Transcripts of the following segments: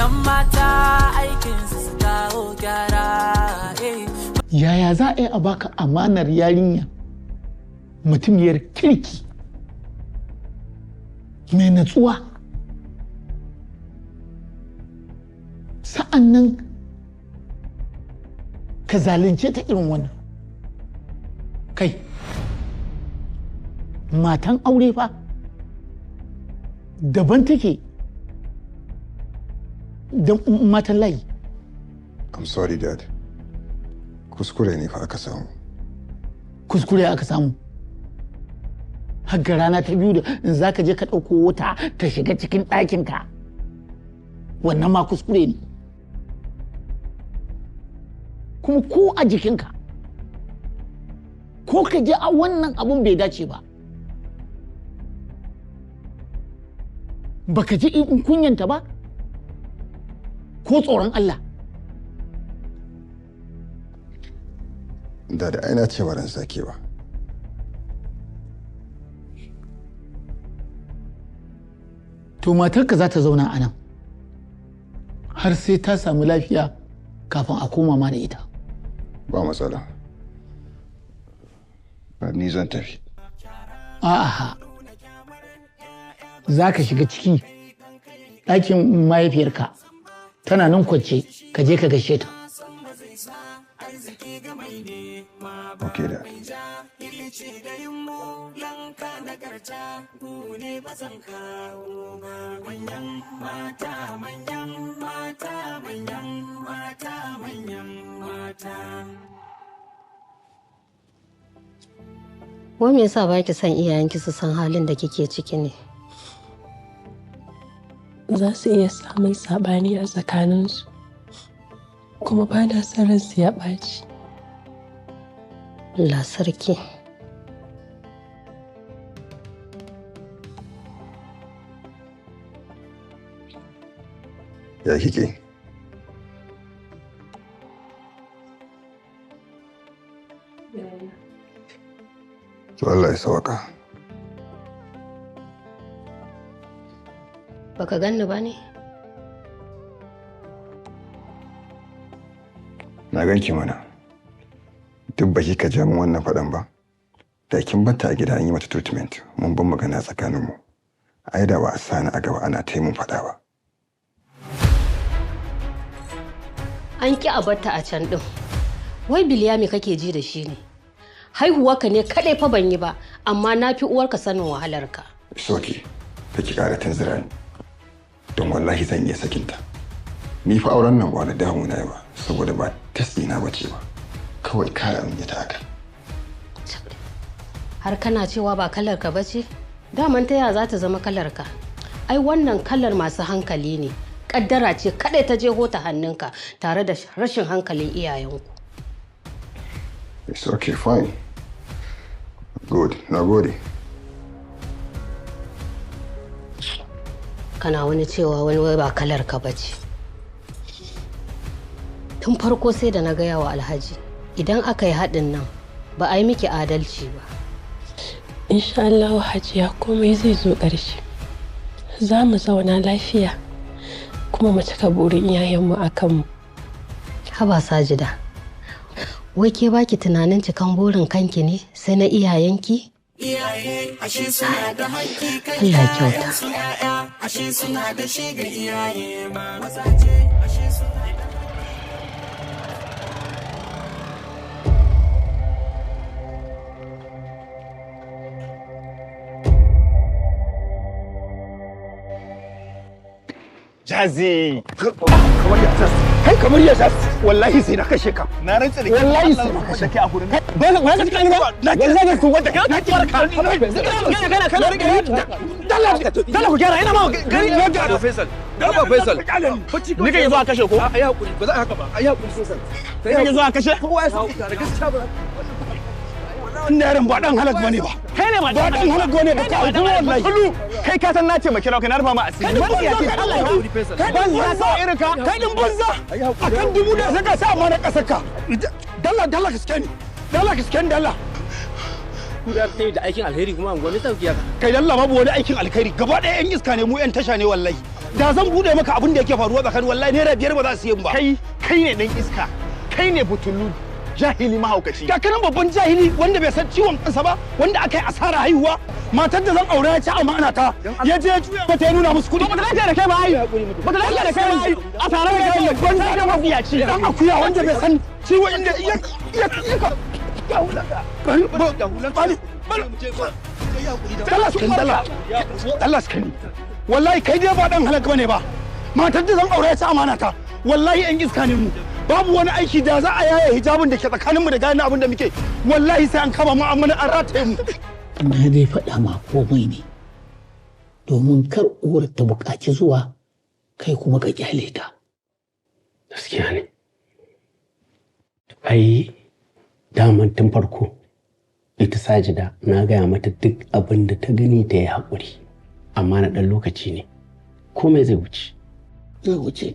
Manyan mata aikinsu su kawo gyara. Yaya za a yi a baka amanar yarinya mutumiyar kirki mai natsuwa, sa'an nan ka zalunce ta irin wannan? Kai, matan aure fa daban take da matan layi. I'm sorry, Dad. Kuskure ne fa aka samu. Kuskure aka samu? Har ga rana ta biyu da in za ka je ka ɗauko wuta ta shiga cikin ɗakinka, wannan ma kuskure ne. Kuma ko a jikinka, ko ka je a wannan abun bai dace ba, baka ji in kunyanta ba ko tsoron Allah. Dad, ai na ce ba ran sake ba. To, matarka za ta zauna a nan har sai ta samu lafiya kafin a koma ma da ita. Ba matsala. Ni zan tafi. A'a, za ka shiga ciki ɗakin mahaifiyarka, tana nan kwance, ka je ka gaishe ta. Okay, Dad. Wai me yasa ba ki son iyayenki su san halin da kike ciki ne? Za su iya samun saɓani a tsakaninsu, kuma ba na son ransu ya ɓaci. Allah sarki. Ya kike? To, Allah ya sawaka. Baka ganni ba ne? Na ganki mana. Duk ba kika ja min wannan faɗan ba. Da kin bata a gida an yi mata treatment, mun ban magana tsakaninmu. Ai da ba a sani a gaba ana ta mun faɗa ba. An ki a barta a can ɗin. Wai Biliya, me kake ji da shi ne? Haihuwarka ne kaɗai fa ban yi ba, amma na fi uwarka sanin wahalarka. It's okay. Ta ki ƙara tunzura ni. Don wallahi zan iya sakinta. Ni fa auren nan ba da damu na ba, saboda ba taste ɗina ba ce ba. Kawai kara min ita aka. Har kana cewa ba kalarka ba ce? Daman ta ya za ta zama kalarka? Ai wannan kalar masu hankali ne. Kaddara ce kaɗai ta jeho ta hannunka tare da rashin hankalin iyayenku. It's okay, fine. Good, na gode. Kana wani cewa wani wai ba kalarka ba ce. Tun farko sai da na gaya wa Alhaji, idan aka yi haɗin nan ba a yi miki adalci ba. Insha Allah, Hajiya, komai zai zo ƙarshe. Za mu zauna lafiya kuma mu cika burin iyayenmu a kanmu. Haba Sajida, wai ke baki tunanin cikan burin kanki ne sai na iyayenki? Iyaye ashe suna da haƙƙi kan Allah kyauta. ƴaƴansu, ƴaƴa ashe suna da shi ga iyaye ma. Mazaje ashe suna da Jazi! Kamar ya jas. Kai, kamar ya jas. Wallahi sai na kashe ka. Na rantsa da wallahi sai na kashe ka a gurin. Ba ba ka tsani ba. Wallahi ku wanda na ki barka. Kana kana kana. Dalla dalla, ku gyara, ina ma gari. Ba Faisal. Ba Faisal. Ni kai zo a kashe ko? Ai hakuri, ba za a haka ba. Ai hakuri, Faisal. Ni kai zo a kashe? Kowa ya san da gaskiya ba. Wannan yaron ba dan halak bane ba. Kai ne ba dan halak bane ba. Ka kuma wallahi. Kai ka san na ce maka kai na rufa ma asiri. Kai din banza irin ka. Kai din banza. Akan dubu da saka sa ma na kasar ka. Dalla dalla, gaske ni. Dalla, gaske ni, dalla. Ku da kai da aikin alheri kuma anguwa me sauki haka? Kai dalla, babu wani aikin alkhairi. Gaba ɗaya yan iska ne mu, yan tasha ne wallahi. Da zan bude maka abin da yake faruwa tsakanin, wallahi naira 5 ba za su yi ba. Kai ne dan iska, kai ne butulu, jahili mahaukaci. Ga kanan babban jahili wanda bai san ciwon kansa ba, wanda aka yi asara haihuwa. Matar da zan aure ya ci amana ta, ya je ya juya mata ya nuna musu kuɗi. Ba ta lafiya da kai ba ai, ba ta lafiya da kai ba ai. Asara da kai banza da mafiyaci dan akuya wanda bai san ciwon inda ya ya ya ga hulaka. Dallas kai, wallahi kai dai ba dan halaka bane ba. Matar da zan aure ya ci amana ta, wallahi yan iska ne mu. Babu wani aiki da za a yaye hijabin da ke tsakaninmu da gane abin da muke, wallahi sai an kama mu an mana an rataye mu. Na dai faɗa ma komai ne domin kar uwar ta buƙaci zuwa, kai kuma ka kyale ta. Gaskiya ne. Ai daman tun farko ita Sajida na gaya mata duk abin da ta gani ta yi haƙuri, amma na ɗan lokaci ne, komai zai wuce. Zai wuce.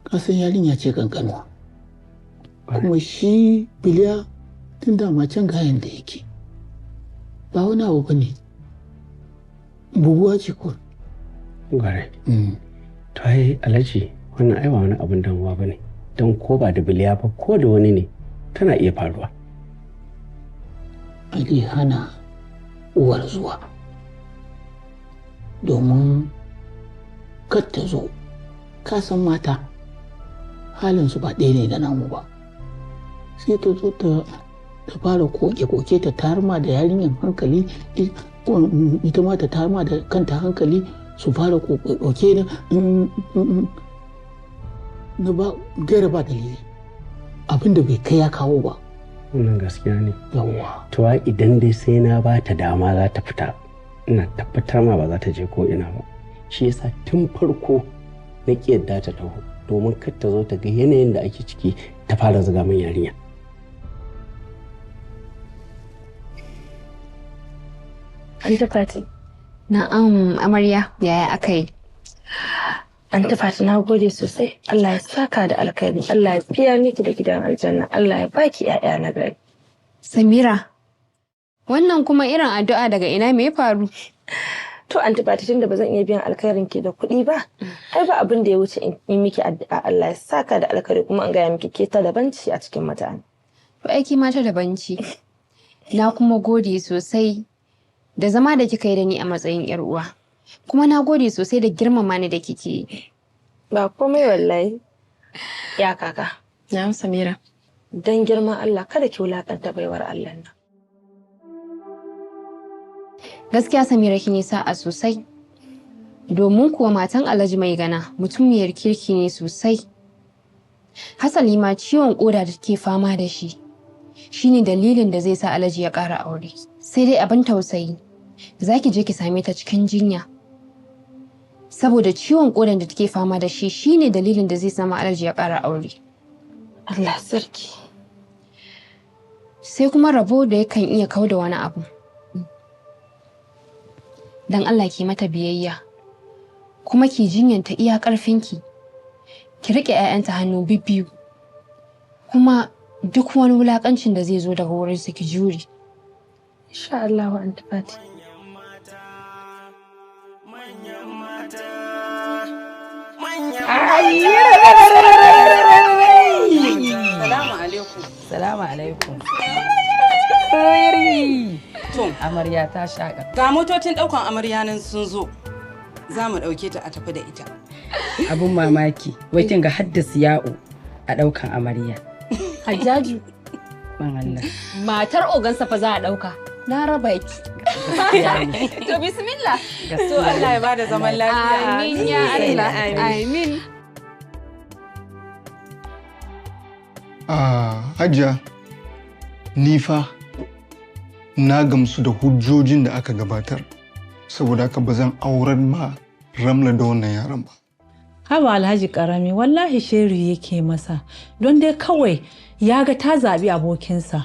Kasan yarinya ce kankanuwa, kuma shi Biliya tun dama can gayan da yake ba wani abu ba ne, buguwa ce ko. Gwarai. To ai Alhaji, wannan ai ba wani abin damuwa ba ne, don ko ba da Biliya ba ko da wani ne tana iya faruwa. Ali hana uwar zuwa domin kar ta zo, ka san mata halinsu ba ɗaya ne da namu ba, sai ta zo ta fara koke-koke, ta tarma da yarinyar hankali, ita ma ta tarma da kanta hankali, su fara koke-koke na ba gaira ba dalili, abin da bai kai ya kawo ba. Wannan gaskiya ne. Yawwa. To ai idan dai sai na ba ta dama za ta fita, ina tabbatar ma ba za ta je ko ina ba. Shi yasa tun farko na ƙi yadda ta taho, domin kar ta zo ta ga yanayin da ake ciki ta fara zuga min yarinya. Anta Fati. Na'am amarya, yaya aka yi? Anta Fati, na gode sosai. Allah ya saka da alkhairi. Allah ya biya miki da gidan aljanna. Allah ya baki ƴaƴa na gari. Samira, wannan kuma irin addu'a daga ina, me ya faru? To Anta Fati, tunda ba zan iya biyan alkhairin ki da kuɗi ba, ai ba abin da ya wuce in yi miki addu'a Allah ya saka da alkhairi, kuma an gaya miki ke ta daban ce a cikin mutane. To aiki ma ta daban ce. Na kuma gode sosai da zama da kika yi da ni a matsayin yar uwa. Kuma na gode sosai da girmama ni da kike yi. Ba komai wallahi. Ya kaka. Na'am Samira. Dan girman Allah kada ki wulakanta baiwar Allah nan. Gaskiya Samira kin yi sa'a sosai. Domin kuwa matan Alhaji Mai Gana mutumiyar kirki ne sosai. Hasali ma ciwon koda da take fama da shi shine dalilin da zai sa Alhaji ya ƙara aure. Sai dai abin tausayi, za ki je ki same ta cikin jinya. Saboda ciwon kodan da take fama da shi shine dalilin da zai sama Alhaji ya ƙara aure. Allah sarki. Sai kuma rabo da yakan iya kau da wani abu. Don Allah ki mata biyayya, kuma ki jinyanta iya ƙarfinki, ki riƙe 'ya'yanta hannu bibbiyu, kuma duk wani wulaƙancin da zai zo daga wurinsu ki jure. Insha Allah Anta Fati. Salamu alaikum. Salamu alaikum. To, amarya ta shaƙa. Ga motocin ɗaukan amarya nan sun zo. Za mu ɗauke ta a tafi da ita. Abun mamaki, wai kin ga haddasa ya'u a ɗaukan amarya. Hajjaju. Ban Allah. Matar ogansa fa za a ɗauka. Na raba ki. To bismillah. To Allah ya bada zaman lafiya. Amin ya Allah. Amin. Ah, Hajiya, ni fa na gamsu da hujjojin da aka gabatar, saboda haka ba zan aurar ma Ramla da wannan yaron ba. Haba Alhaji Karami, wallahi sheri yake masa, don dai kawai ya ga ta zaɓi abokinsa.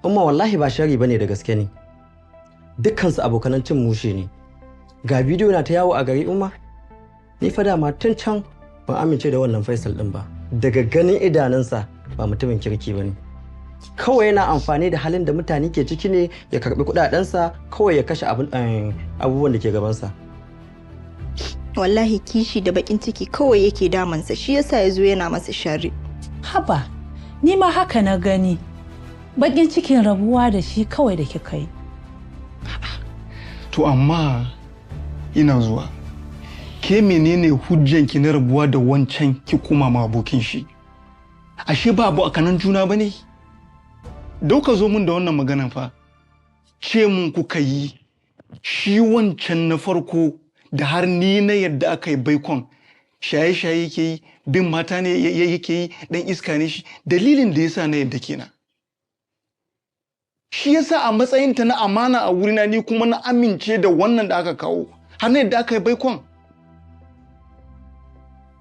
Umma, wallahi ba shari bane, da gaske ne. Dukkansu abokanan cin mushe ne. Ga bidiyo na ta yawo a gari, Umma. Ni fa dama tun can ban amince da wannan Faisal din ba. Daga ganin idanunsa ba mutumin kirki bane. Kawai yana amfani da halin da mutane ke ciki ne ya karbi kudadensa, kawai ya kashe abubuwan da ke gabansa. Wallahi kishi da bakin ciki kawai yake damansa, shi yasa ya zo yana masa sharri. Haba, ni ma haka na gani. Bakin cikin rabuwa da shi kawai da kika yi. To amma ina zuwa. Ke menene hujjanki na rabuwa da wancan ki koma ma abokin shi? Ashe ba abu akanan juna bane? Dauka zo mun da wannan maganan fa. Ce mun kuka yi shi wancan na farko da har ni na yadda aka yi baikon shaye-shaye yake yi, bin mata ne yake yi, dan iska ne shi, dalilin da yasa na yadda kenan. Shi yasa a matsayinta na amana a wurina ni kuma na amince da wannan da aka kawo har na yadda aka yi baikon.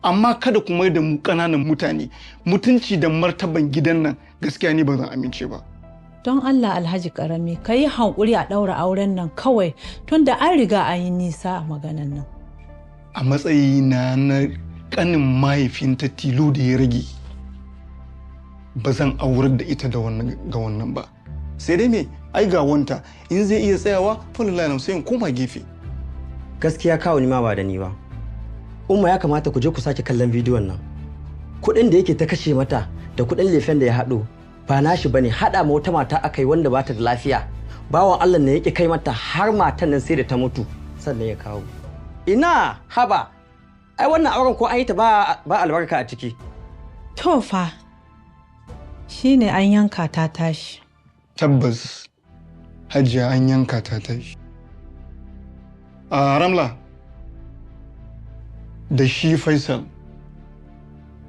Amma kada ku mai da mu ƙananan mutane, mutunci da martaban gidan nan gaskiya ni ba zan amince ba. Don Allah Alhaji Karami, ka yi haƙuri a ɗaura auren nan kawai tunda an riga an yi nisa a maganan nan. A matsayina na ƙanin mahaifinta tilo da ya rage, ba zan aurar da ita da wannan ga wannan ba. Sai dai me, ai ga wanta in zai iya tsayawa falala sai in koma gefe. Gaskiya kawo ni ma ba da ni ba. Umma ya kamata ku je ku sake kallon bidiyon nan. Kuɗin da yake ta kashe mata da kuɗin lefen da ya haɗo ba nashi bane, haɗa ma wata mata aka yi wanda ba ta da lafiya. Bawan Allah ne yake kai mata har matan nan sai da ta mutu sannan ya kawo. Ina haba, ai wannan auren ko an yi ta ba albarka a ciki. To fa, shine an yanka ta tashi. Tabbas Hajiya an yanka ta tashi. A Ramla, da shi Faisal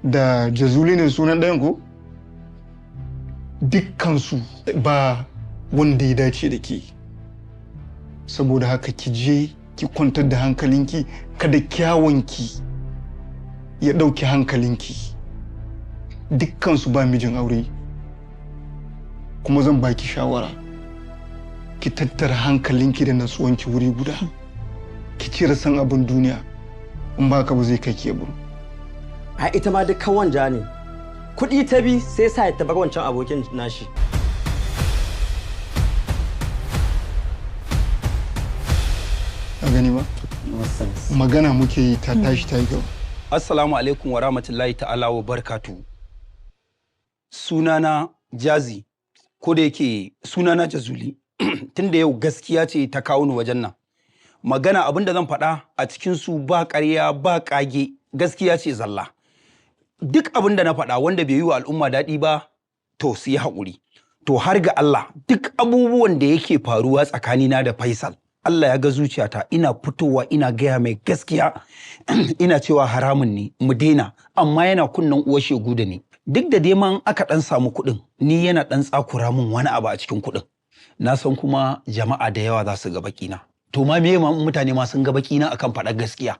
da Jazuli ne sunan ɗayan ko? Dukkansu ba wanda ya dace da ke. Saboda haka ki je ki kwantar da hankalinki, kada kyawunki ya ɗauki hankalinki. Dukkansu ba mijin aure. Kuma zan baki shawara, ki tattara hankalinki da natsuwanki wuri guda, ki cire san abin duniya, in ba ka ba zai kai ki ya buru. Ai ita ma duk wanja ne. Kuɗi ta bi sai sa ya tabar wancan abokin nashi. A gani ba? Magana muke yi ta tashi ta yi gaba. Assalamu alaikum wa rahmatullahi ta'ala wa barkatu. Sunana Jazi, ko da yake sunana Jazuli, tunda yau gaskiya ce ta kawo ni wajen nan. Magana abin da zan faɗa a cikin su ba ƙarya ba ƙage, gaskiya ce zalla. Duk abin da na faɗa wanda bai yi wa al'umma daɗi ba, to su yi haƙuri. To har ga Allah, duk abubuwan da yake faruwa tsakanina da Faisal, Allah ya ga zuciyata, ina fitowa ina gaya mai gaskiya, ina cewa haramun ne, mu daina, amma yana kunnen uwar shegu da ni. Duk da dai man aka ɗan samu kuɗin, ni yana ɗan tsakura min wani abu a cikin kuɗin. Na san kuma jama'a da yawa za su ga baƙina. To ma me ma mutane ma sun ga baƙina akan faɗar gaskiya.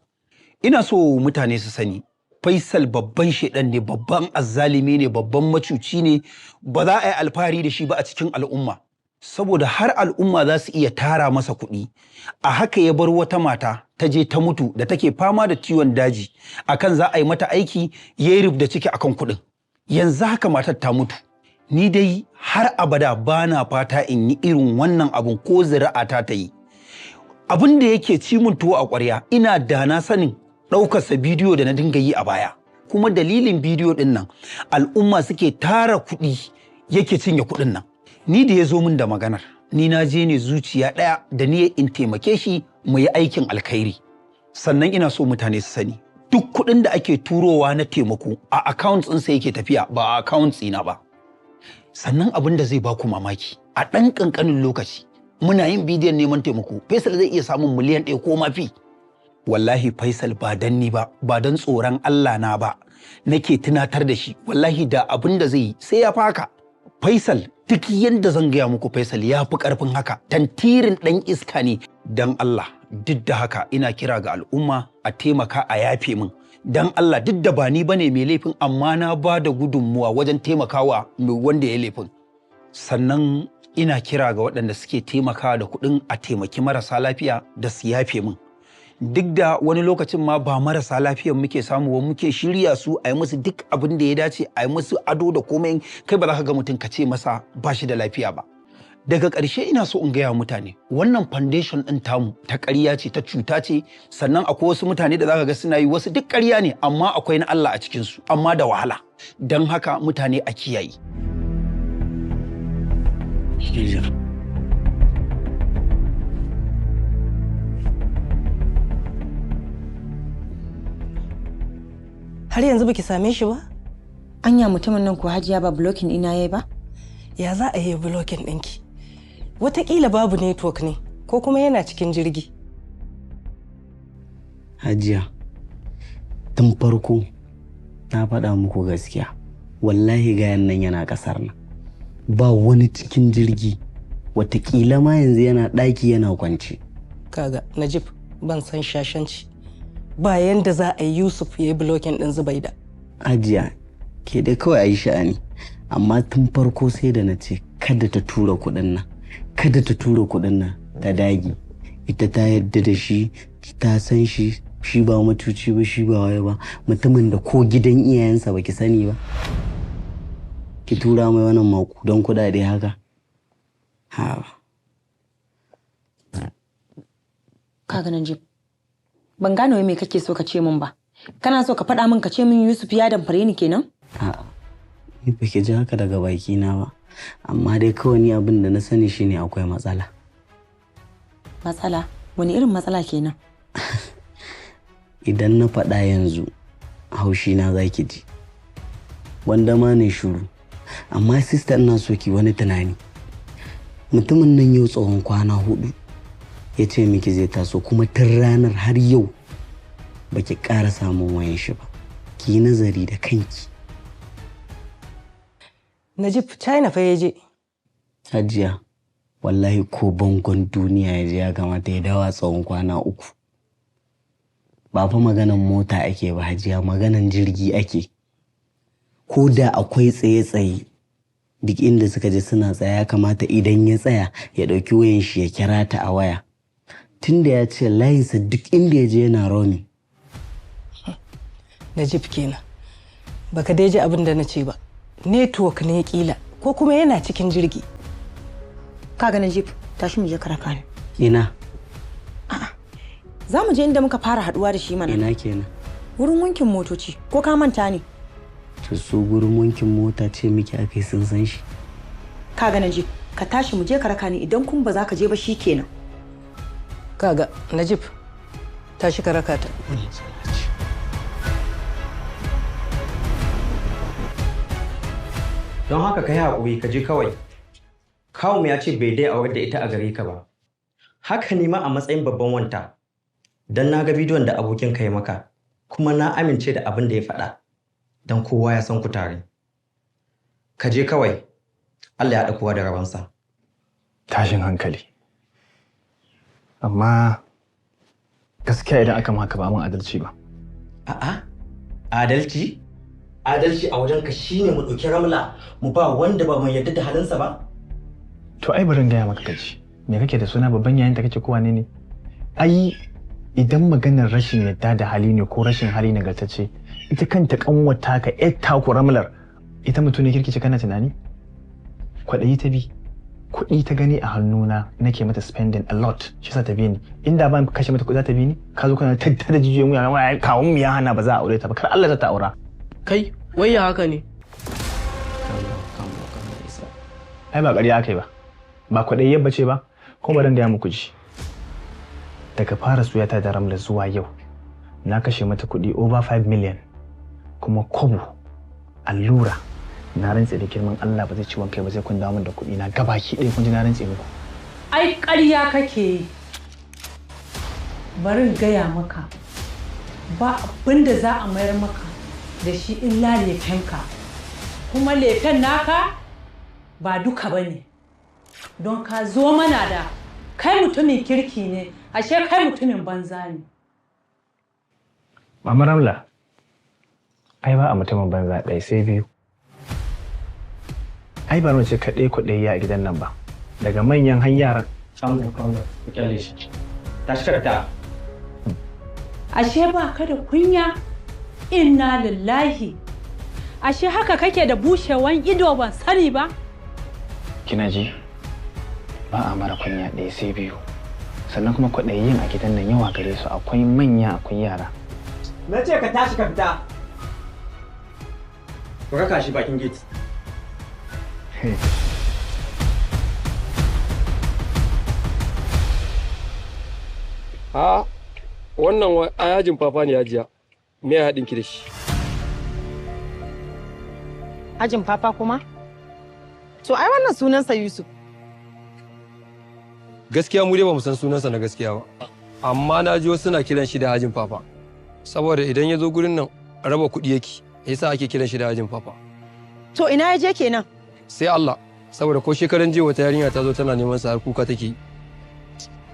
Ina so mutane su sani, Faisal babban shedan ne, babban azzalimi ne, babban macuci ne, ba za a yi alfahari da shi ba a cikin al'umma. Saboda har al'umma za su iya tara masa kuɗi. A haka ya bar wata mata ta je ta mutu da take fama da ciwon daji, akan za a yi mata aiki ya yi rubda ciki akan kuɗin. Yanzu haka matar ta mutu. Ni dai har abada ba na fata in yi irin wannan abun ko zuri'ata ta yi. Abin da yake ci mun tuwo a ƙwarya, ina da na sanin ɗaukarsa bidiyo da na dinga yi a baya. Kuma dalilin bidiyo ɗin nan, al'umma suke tara kuɗi yake cinye kuɗin nan. Ni da ya zo min da maganar, ni na je ne zuciya ɗaya da niyyar in taimake shi mu yi aikin alkhairi. Sannan ina so mutane su sani, duk kuɗin da ake turowa na taimako a accounts ɗinsa yake tafiya ba a accounts ɗina ba. Sannan abin da zai baku mamaki, a ɗan ƙanƙanin lokaci muna yin bidiyon neman taimako, Faisal zai iya samun miliyan 1 ko mafi. Wallahi Faisal ba dan ni ba, ba dan tsoron Allah na ba, nake tunatar da shi, wallahi da abin da zai yi sai ya faka. Faisal duk yanda zan gaya muku Faisal ya fi ƙarfin haka, tantirin ɗan iska ne. Dan Allah, duk da haka ina kira ga al'umma a taimaka a yafe min. Dan Allah, duk da ba ni bane mai laifin, amma na ba da gudunmuwa wajen taimakawa wanda ya laifin. Sannan ina kira ga waɗanda suke taimakawa da kuɗin a taimaki marasa lafiya da su yafe min. Duk da wani lokacin ma ba marasa lafiyan muke samu ba, muke shirya su a yi musu duk abin da ya dace, a yi musu ado da komai, kai ba za ka ga mutum ka ce masa ba shi da lafiya ba. Daga ƙarshe ina so in gaya wa mutane, wannan foundation ɗin tamu ta ƙarya ce, ta cuta ce, sannan akwai wasu mutane da zaka ga suna yi wasu duk ƙarya ne, amma akwai na Allah a cikinsu, amma da wahala. Don haka mutane a kiyaye. Har yanzu baki same shi ba? Anya mutumin nan ko Hajiya ba blocking ina yayi ba? Ya za a yi blocking ɗinki? Wataƙila babu network ne, ko kuma yana cikin jirgi. Hajiya, tun farko na faɗa muku gaskiya. Wallahi gayan nan yana ƙasar nan. Ba wani cikin jirgi, wataƙila ma yanzu yana ɗaki yana kwance. Kaga, Najib, ban san shashanci. Ba yanda za a yi Yusuf ya yi blocking ɗin Zubaida. Hajiya, ke dai kawai a yi sha'ani. Amma tun farko sai da na ce kada ta tura kuɗin nan. Kada ta tura kuɗin nan ta dage. Ita ta yadda da shi, ta san shi, shi ba matuci ba, shi ba waye ba. Mutumin da ko gidan iyayensa baki sani ba. Ki tura mai wannan maƙudan kuɗaɗe haka. Ha. Kaga Najib, ban gane wai me kake so ka ce min ba. Kana so ka faɗa min ka ce min Yusuf ya damfare ni kenan? A'a, ni ba ki ji haka daga bakina ba. Amma dai kawai ni abin da na sani shine akwai matsala. Matsala? Wani irin matsala kenan? Idan na faɗa yanzu, haushi na za ki ji. Wanda ma ne shiru. Amma sista ina so ki wani tunani. Mutumin nan yau tsawon kwana 4 ya ce miki zai taso, kuma tun ranar har yau baki ƙara samun wayan shi ba. Ki yi nazari da kanki. Najib, China fa ya je. Hajiya, wallahi ko bangon duniya ya je ya kamata ya dawo tsawon kwana 3. Ba fa maganan mota ake ba Hajiya, maganan jirgi ake. Ko da akwai tsaye-tsaye, duk inda suka je suna tsaya, ya kamata idan ya tsaya ya ɗauki wayan shi ya kira ta a waya. Tunda ya ce layinsa duk inda ya je yana roaming. Najib kenan. Baka dai ji abin da na ce ba. Network ne kila, ko kuma yana cikin jirgi. Kaga Najib, tashi mu je karaka ne. Ina? A'a. Za mu je inda muka fara haduwa da shi mana. Ina kenan? Wurin wankin motoci, ko ka manta ne? To su gurin wankin mota ce miki akai sun san shi. Kaga Najib, ka tashi mu je karaka ne, idan kun ba za ka je ba shikenan. Kaga Najib, tashi ka raka ta. Don haka ka yi haƙuri ka je kawai. Kawun ya ce bai dai aurar da ita a gare ka ba. Haka ne ma a matsayin babban wanta. Don na ga bidiyon da abokin ka ya maka, kuma na amince da abin da ya faɗa. Don kowa ya san ku tare. Ka je kawai. Allah ya haɗa kowa da rabansa. Tashin hankali. Amma gaskiya idan aka maka ba mun adalci ba. A'a, adalci? Adalci a wajenka shine mu ɗauki Ramla mu ba wanda ba mu yarda da halinsa ba? To ai bari in gaya maka kaji. Me kake da suna babban yayin da kake kowa ne ne? Ai idan maganar rashin yarda da hali ne ko rashin hali nagartacce, ita kanta kanwata ka ƴar taku Ramlar, ita mutum ne kirkice kana tunani? Kwaɗayi ta bi. Kuɗi ta gani a hannuna nake mata spending a lot, shi sa ta bi ni. Inda ban kashe mata kuɗi za ta bi ni? Ka zo kana tattara jijiyoyin wuya, kawun mu ya hana ba za a aure ta ba, kar Allah ta aura. Kai, wai ya haka ne? Ai ba ƙarya aka yi ba, ba kwaɗayi yabba ce ba, kuma bari in gaya muku ji. Daga fara suyata da Ramla zuwa yau, na kashe mata kuɗi over 5 million, kuma kobo, allura, na rantse da girman Allah ba zai ciwon kai ba sai kun dawo min da kuɗi na gabaki ɗaya, kun ji na rantse muku. Ai ƙarya kake yi. Bari in gaya maka, ba abin da za a mayar maka da shi illa lefenka, kuma lefen naka ba duka ba ne, don ka zo mana da kai mutumin kirki ne, ashe kai mutumin banza ne. Mama Ramla, ai ba a mutumin banza ɗaya sai biyu. Ai ba mace kaɗai kuɗi a gidan nan ba, daga manyan har yaran. Tashi ka fita. Ashe ba ka da kunya? Inna lillahi. Ashe haka kake da bushewan ido ban sani ba? Kina ji? Ba a mara kunya ɗaya sai biyu. Sannan kuma kwaɗayin a gidan nan yawa gare su, akwai manya akwai yara. Na ce ka tashi ka fita. Ku raka shi bakin gate. A wannan yajin fafa ne hajiya. Me ya haɗin ki da shi? Hajin fafa kuma? To ai wannan sunansa Yusuf. Gaskiya mu dai ba mu san sunansa na gaskiya ba. Amma na ji wasu suna kiran shi da hajin fafa. Saboda idan ya zo gurin nan raba kuɗi yake, yasa ake kiran shi da hajin fafa. To ina ya je kenan? Sai Allah, saboda ko shekaran jiya wata yarinya ta zo tana neman sa har kuka take yi.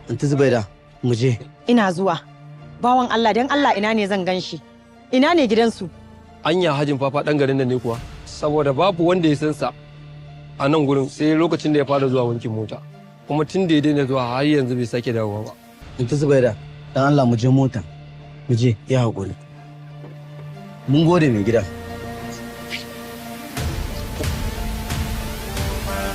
Anti Zubaida, mu je. Ina zuwa. Bawan Allah, dan Allah ina ne zan gan shi? Ina ne gidansu? Anya hajin fafa ɗan garin nan ne kuwa? Saboda babu wanda ya san sa a nan gurin sai lokacin da ya fara zuwa wankin mota. Kuma tun da ya daina zuwa har yanzu bai sake dawowa ba. Anti Zubaida, dan Allah mu je mota. Mu je, ya haƙuri. Mun gode mai gida.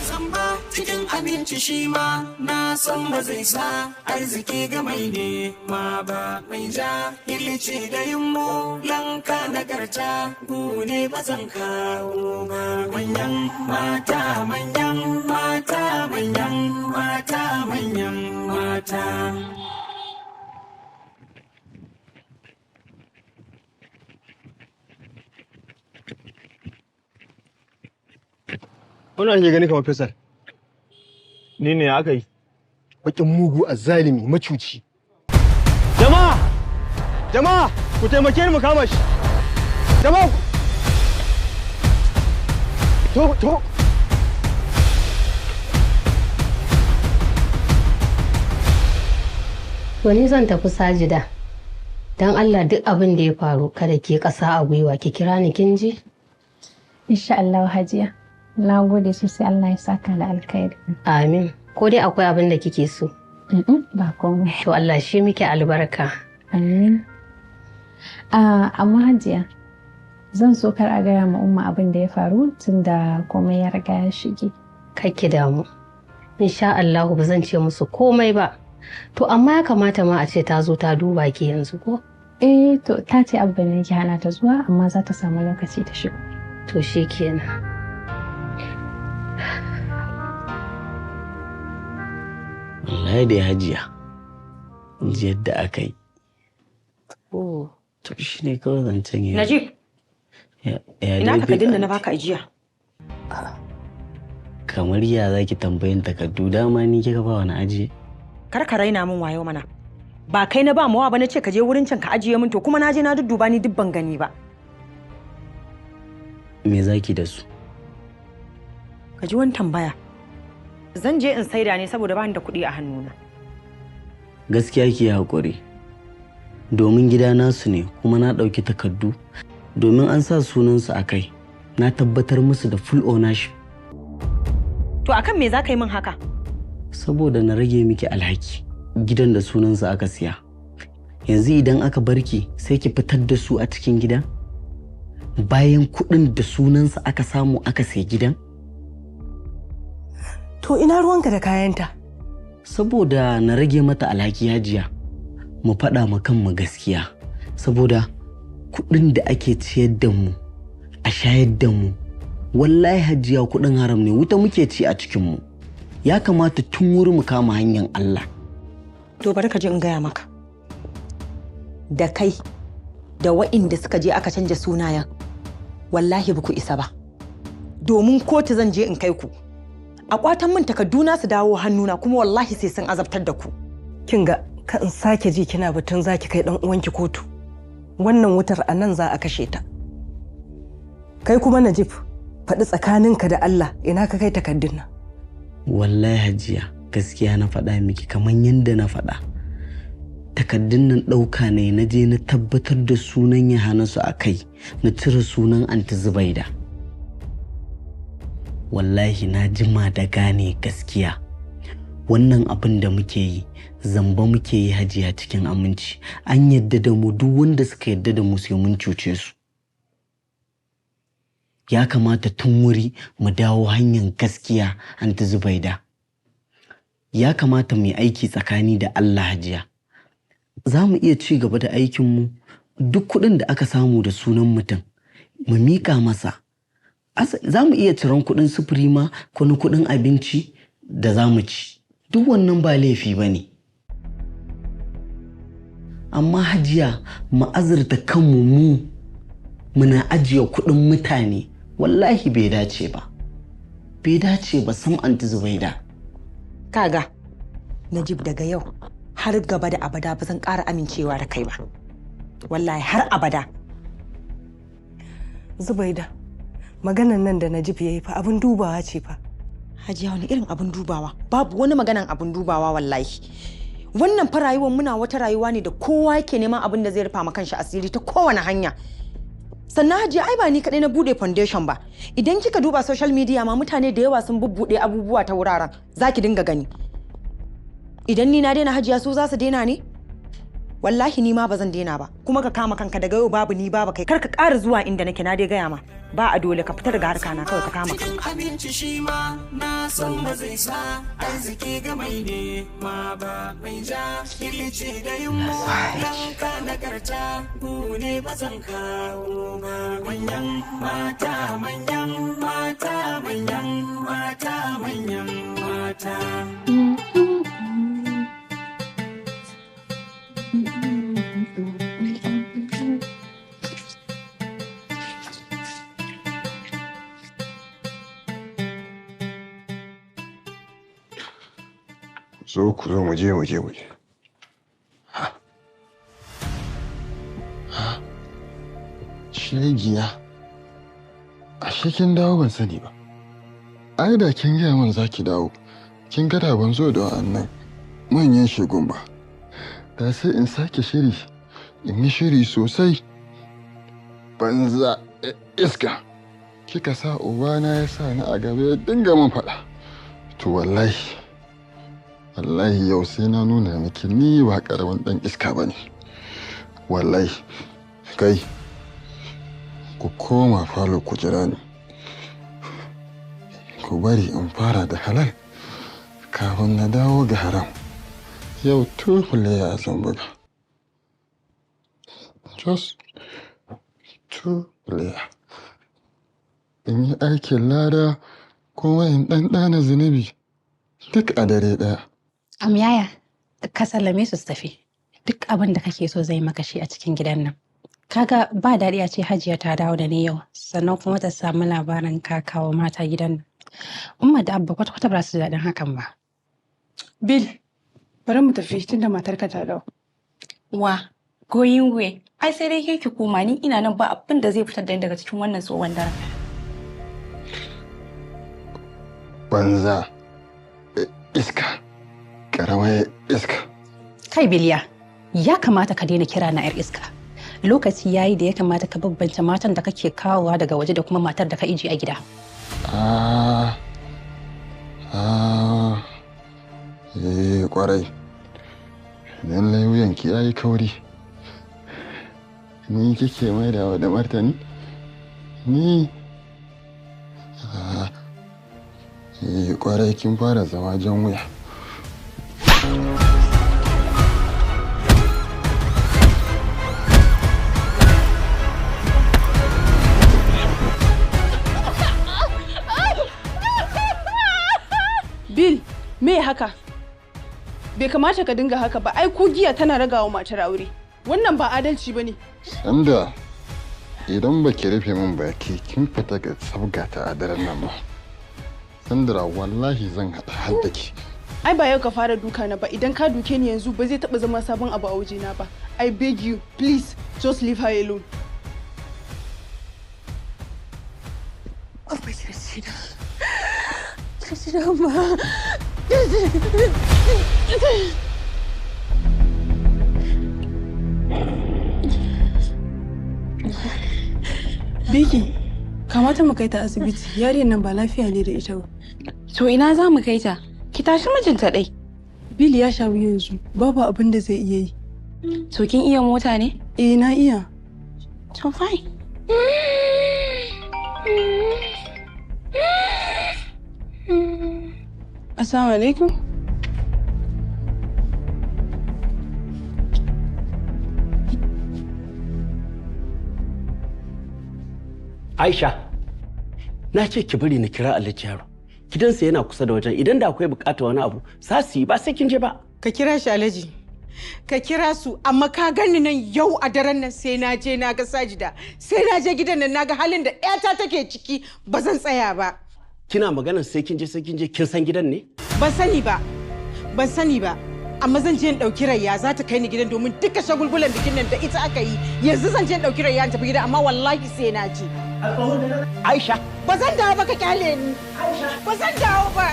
Zamba cikin abinci shi ma na san ba zai sa arziki ga mai nema ba, mai ja ilice da yimmo lanka nagarta gune ba zan kawo ba. Manyan mata, manyan mata, manyan mata, manyan mata. Wannan ake gani kamar Faisal. Ni ne aka yi. Bakin mugu azzalimi macuci. Jama'a! Jama'a! Ku taimake ni mu kama shi. Jama'a! To to. To ni zan tafi Sajida. Don Allah duk abin da ya faru kada ki ƙasa a gwiwa ki kira ni, kin ji? Insha Allah Hajiya. Na gode sosai, Allah ya saka da alkhairi. Amin. Ko dai akwai abin da kike so? Ba komai. To Allah shi miki albarka. Amin. Amma Hajiya, zan so kar a gaya ma Umma abin da ya faru tunda komai ya riga ya shige. Kar ki damu. Insha Allah ba zan ce musu komai ba. To amma ya kamata ma a ce ta zo ta duba ki yanzu ko? Eh to ta ce Abba ne yake hana ta zuwa, amma za ta samu lokaci ta shigo. To shikenan. Wallahi dai Hajiya, ji yadda aka yi. To shi ne kawai zancen ya. Najib, ina takardun da na baka ajiya? Kamar ya za ki tambayin takardu, dama ni kika ba wani ajiye? Kar ka raina min wayo mana. Ba kai na ba mawa ba na ce ka je wurin can ka ajiye min, to kuma na je na dudduba ni duk ban gani ba. Me za ki da su? Ka ji wani tambaya. Zan je in saida ne saboda bani da kuɗi a hannuna. Gaskiya ki haƙuri. Domin gida nasu ne kuma na ɗauki takardu domin an sa sunansu a kai. Na tabbatar musu da full ownership. To akan me za ka yi min haka? Saboda na rage miki alhaki gidan da sunansu aka siya. Yanzu idan aka barki sai ki fitar da su a cikin gidan? Bayan kuɗin da sunansu aka samu aka sayi gidan? To ina ruwanka da kayanta? Saboda na rage mata alhaki Hajiya, mu faɗa ma kanmu gaskiya. Saboda kuɗin da ake ciyar da mu, a shayar da mu, wallahi Hajiya kuɗin haram ne, wuta muke ci a cikinmu. Ya kamata tun wuri mu kama hanyar Allah. To bari ka ji in gaya maka. Da kai, da wa'inda suka je aka canja sunayen, wallahi ba ku isa ba. Domin kotu zan je in kai ku. A kwatan min takarduna su dawo hannuna, kuma wallahi sai sun azabtar da ku. Kin ga ka in sake ji kina batun zaki kai dan uwanki kotu. Wannan wutar a nan za a kashe ta. Kai kuma Najib, faɗi tsakaninka da Allah ina ka kai takardun nan. Wallahi Hajiya, gaskiya na faɗa miki kamar yadda na faɗa. Takardun nan ɗauka ne na je na tabbatar da sunan Yohanasu a kai, na cire sunan Anti Zubaida. Wallahi na jima da gane gaskiya. Wannan abin da muke yi, zamba muke yi Hajiya cikin aminci. An yadda da mu, duk wanda suka yadda da mu sai mun cuce su. Ya kamata tun wuri mu dawo hanyar gaskiya Anti Zubaida. Ya kamata mu yi aiki tsakani da Allah, Hajiya. Za mu iya ci gaba da aikinmu, duk kuɗin da aka samu da sunan mutum, mu miƙa masa. Za mu iya ciran kuɗin sufuri ma ko na kuɗin abinci da za mu ci. Duk wannan ba laifi ba ne. Amma Hajiya, mu azurta kanmu mu muna ajiye kuɗin mutane, wallahi bai dace ba. Bai dace ba sam, Anti Zubaida. Kaga, Najib, daga yau har gaba da abada ba zan ƙara amincewa da kai ba. Wallahi har abada. Zubaida, maganan nan da Najib ya yi fa abin dubawa ce fa. Hajiya, wani irin abin dubawa? Babu wani maganan abin dubawa wallahi. Wannan fa rayuwar muna wata rayuwa ne da kowa yake neman abin da zai rufa ma kanshi asiri ta kowane hanya. Sannan Hajiya, ai ba ni kaɗai na buɗe foundation ba. Idan kika duba social media ma, mutane da yawa sun bubbuɗe abubuwa ta wuraren. Za ki dinga gani. Idan ni na daina, Hajiya, su za su daina ne? Wallahi ni ma ba zan daina ba. Kuma ka kama kanka, daga yau babu ni babu kai. Kar ka ƙara zuwa inda nake, na dai gaya ma. Ba a dole ka fita daga harka na kawai, ka kama Cikin kanka. abinci shi ma na san ba zai sa arziki ga mai nema ba, mai jahilci da yin lanka nagarta gune ba zan kawo ba. Manyan mata, manyan mata, manyan mata, manyan mata. Zo ku zo, mu je, mu je, mu je. Ha, shegiya, ashe kin dawo ban sani ba. Ai da kin gaya min za ki dawo, kin ga da ban zo da wa'annan manyan shegun ba. Da sai in sake shiri, in yi shiri sosai. Banza iska, kika sa ubana ya sa ni a gaba ya dinga min faɗa. To wallahi, wallahi yau sai na nuna miki ni ba karamin ɗan iska ba ne. Wallahi, kai, ku koma falo ku jira ni. Ku bari in fara da halal kafin na dawo ga haram. Yau two player zan buga. Just two player. In yi aikin lada kuma in ɗanɗana zunubi duk a dare ɗaya. Am yaya, ka sallame su su tafi. Duk abin da kake so zai maka shi a cikin gidan nan. Kaga ba daɗi a ce Hajiya ta dawo da ni yau, sannan kuma ta samu labarin ka kawo mata gidan nan. Umma da Abba kwata-kwata ba su ji daɗin hakan ba. Bill, bari mu tafi tunda matarka ta dawo. Wa, going where? Ai sai dai ke ki koma, ni ina nan ba abin da zai fitar da ni daga cikin wannan tsohon daren. Banza iska, ƙaramar iska. Kai Biliya, ya kamata ka daina kira na 'yar iska. Lokaci yayi da ya kamata ka bambance matan da kake kawowa daga waje da kuma matar da ka ije a gida. Ah, ah, eh, kwarai. Lallai wuyanki ya yi kauri. Ni kike maidawa da martani? Ni? Ah, eh, kwarai kin fara zama jan wuya. Bill, me haka? Bai kamata ka dinga haka ba, ai ko giya tana ragawa matar aure. Wannan ba adalci bane. Sanda, idan ba ki rufe min baki kin fita ga sabgata a daren nan ba, Sandra, wallahi zan haɗa har da ki. Ai ba yau ka fara duka na ba, idan ka duke ni yanzu ba zai taba zama sabon abu a wajena ba. I beg you, please, just leave her alone. Abba, kirjina. Kirjina ma. Kirjina. Biki, kamata mu kai ta asibiti, yariyar nan ba lafiya ne da ita ba. To ina za mu kai ta? Ki tashi mijinta dai. Bill ya shawo yanzu, babu abin da zai iya yi. To kin iya mota ne? Eh, na iya. To fine. Assalamu alaikum. Aisha, na ce ki bari na kira Alhaji Yaro. Gidansa yana kusa da wajen, idan da akwai bukatar wani abu, za su yi ba sai kin je ba. Ka kira shi Alhaji. Ka kira su, amma ka gani nan yau a daren nan sai na je na ga Sajida. Sai na je gidan nan na ga halin da ƴata take ciki, ba zan tsaya ba. Kina magana sai kin je sai kin je, kin san gidan ne? Ban sani ba. Ban sani ba. Amma zan je in ɗauki Rayya, za ta kai ni gidan domin duka shagulgulan bikin nan da ita aka yi. Yanzu zan je in ɗauki Rayya in tafi gidan, amma wallahi sai na je. Aisha. Ba zan dawo ba, ka kyale ni. Aisha. Ba zan dawo ba.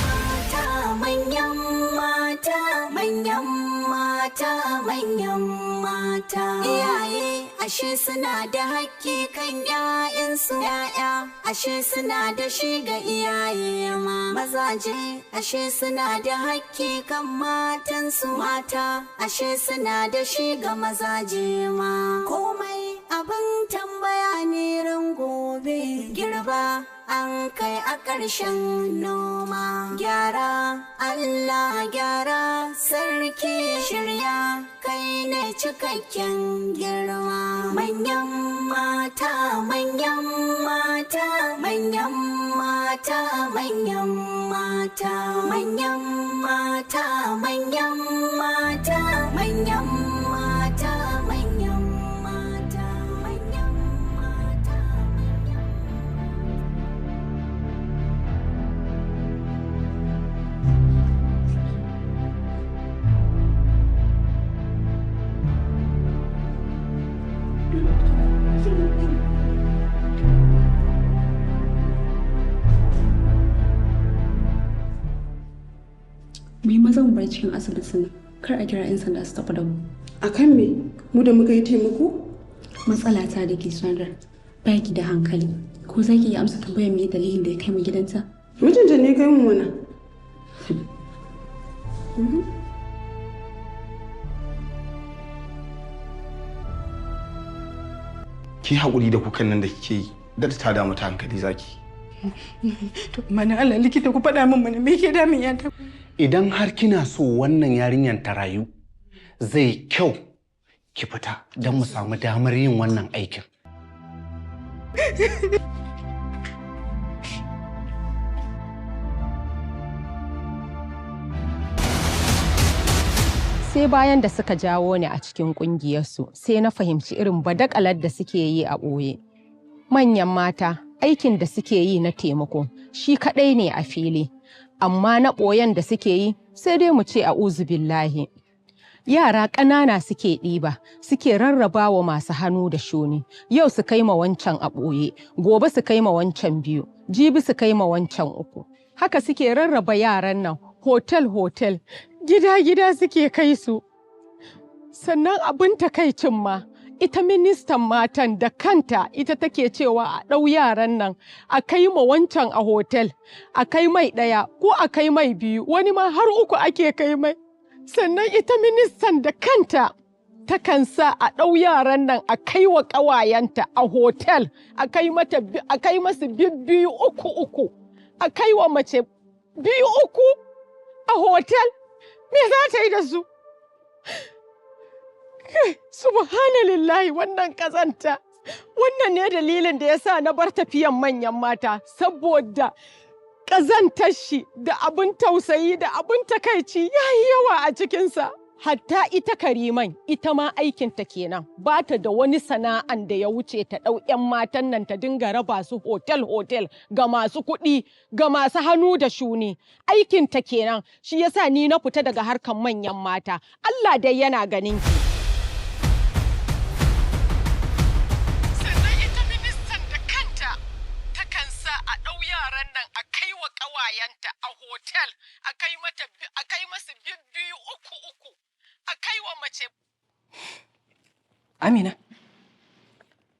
Mata manyan mata manyan mata manyan mata. Iyaye ashe suna da hakki kan 'ya'yansu, 'ya'ya ashe suna da shi ga iyaye ma. Mazaje ashe suna da hakki kan matansu, mata ashe suna da shi ga mazaje ma. Komai abin tambaya ne ran gobe, girba an kai a ƙarshen noma. Gyara Allah gyara, sarki shirya kai ne cikakken girma. Manyan mata manyan mata manyan mata manyan mata manyan mata manyan mata manyan mata manyan mata manyan mata. Mu yi maza mu bar cikin asibitin nan, kar a kira 'yan sanda su tafi da mu. A kan me? Mu da muka yi taimako? Matsala ta da ke Sandra, ba ki da hankali. Ko za ki iya amsa tambayar me dalilin da ya kai mu gidanta? Mijinta ne kai mu mana. Ki haƙuri da kukan nan da kike yi, da ta damu ta hankali zaki. To mana Allah likita ku faɗa min mana me ke damun yata? Idan har kina so wannan yarinyar ta rayu, zai kyau ki fita don mu samu damar yin wannan aikin. Sai bayan da suka jawo ni a cikin ƙungiyarsu, sai na fahimci irin badakalar da suke yi a ɓoye. Manyan mata, aikin da suke yi na taimako, shi kaɗai ne a fili. Amma na ɓoyen da suke yi, sai dai mu ce a billahi. Yara ƙanana suke ɗiba, suke rarraba wa masu hannu da shuni. Yau su kai ma wancan a ɓoye, gobe su kai ma wancan biyu, jibi su kai ma wancan uku. Haka suke rarraba yaran nan, hotel-hotel, gida-gida suke kai su. Sannan abin takaicin ma, ita ministan matan da kanta ita take cewa a ɗau yaran nan a kai ma wancan a hotel, a kai mai ɗaya ko a kai mai biyu, wani ma har uku ake kai mai. Sannan ita ministan da kanta takan sa a ɗau yaran nan a kai wa ƙawayenta a hotel, a kai mata a kai masu biyu uku uku, a kai wa mace biyu uku a hotel. Me za ta yi da su? Subhanallahi, wannan kazanta. Wannan ne dalilin da yasa na bar tafiyan manyan mata, saboda kazantar shi da abin tausayi da abin takaici yayi yawa a cikinsa. Hatta ita Kariman, ita ma aikinta kenan, ba ta da wani sana'an da ya wuce ta ɗau 'yan matan nan ta dinga raba su hotel-hotel ga masu kuɗi, ga masu hannu da shuni. Aikinta kenan, shi yasa ni na fita daga harkan manyan mata. Allah dai yana ganin ki. Sannan ita ministan da kanta takan sa a ɗau yaran nan a kai wa ƙawayenta a hotel, a kai masu biyu uku uku. A kai wa mace. Amina,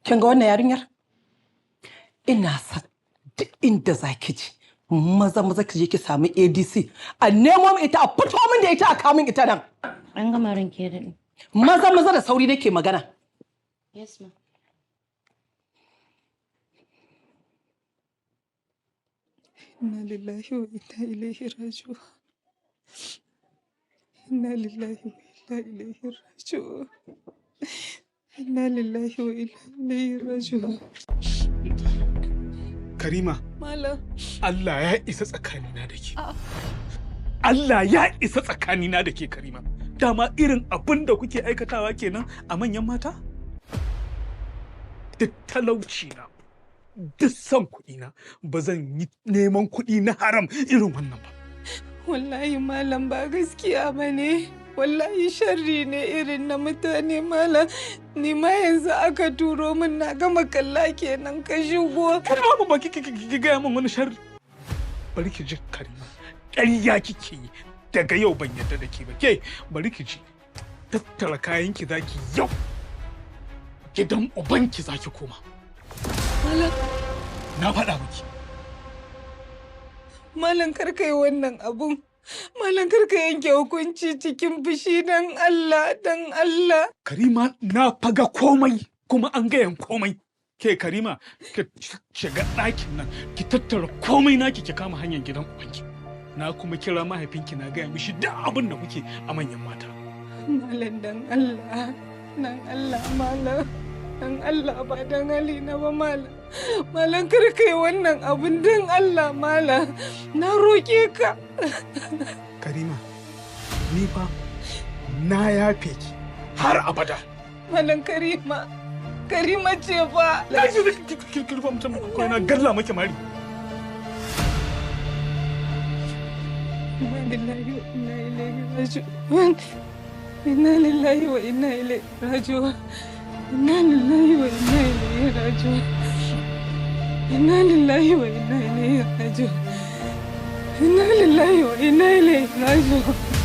kin ga wannan yarinyar? Ina son duk inda za ki ji, maza maza ki je ki sami ADC, a nemo min ita, a fito min da ita, a kawo min ita nan. An gama ranki ya daɗe. Maza maza da sauri nake magana. Yes ma. Inna lillahi wa inna ilaihi raji'un. Inna lillahi wa inna ilaihi raji'un. Inna lillahi wa inna ilaihi raji'un. Karima. Malam. Allah ya isa tsakanina da ke. Allah ya isa tsakanina da ke, Karima. Dama irin abin da kuke aikatawa kenan a manyan mata? Duk talauci na, duk son kuɗi na, ba zan yi neman kuɗi na haram irin wannan ba. Wallahi malam, ba gaskiya ba ne. Wallahi sharri ne irin na mutane, malam. Ni ma yanzu aka turo min, na gama kalla kenan ka shigo. Karima, ba ki gaya min wani sharri. Bari ki ji, Karima. Ƙarya kike yi. Daga yau ban yarda da ke ba. Ke, bari ki ji. Tattara kayanki zaki yau. Gidan ubanki zaki koma. Malam. Na faɗa miki. Malam, kar ka yi wannan abun. Malam, kar ka yanke hukunci cikin fushi, dan Allah, dan Allah. Karima, na faga komai kuma an gayan komai. Ke Karima, ki shiga ɗakin nan, ki tattara komai naki, ki kama hanyar gidan ubanki. Na kuma kira mahaifinki, na gaya mishi duk abin da kuke a manyan mata. Malam, dan Allah, dan Allah malam. Dan Allah, ba dan halina ba, malam. Malam, kar ka yi wannan abun, dan Allah malam. Na roƙe ka. Karima, ni fa na yafe ki har abada. Malam, Karima. Karima ce fa. Na ji ki rufa mutum ko na galla maki mari. Inna lillahi wa inna ilaihi raji'un. Inna lillahi wa inna ilaihi raji'un. Inna lillahi wa inna ilaihi raji'un. Inna lillahi wa inna ilaihi raji'un. Inna lillahi wa inna ilaihi raji'un.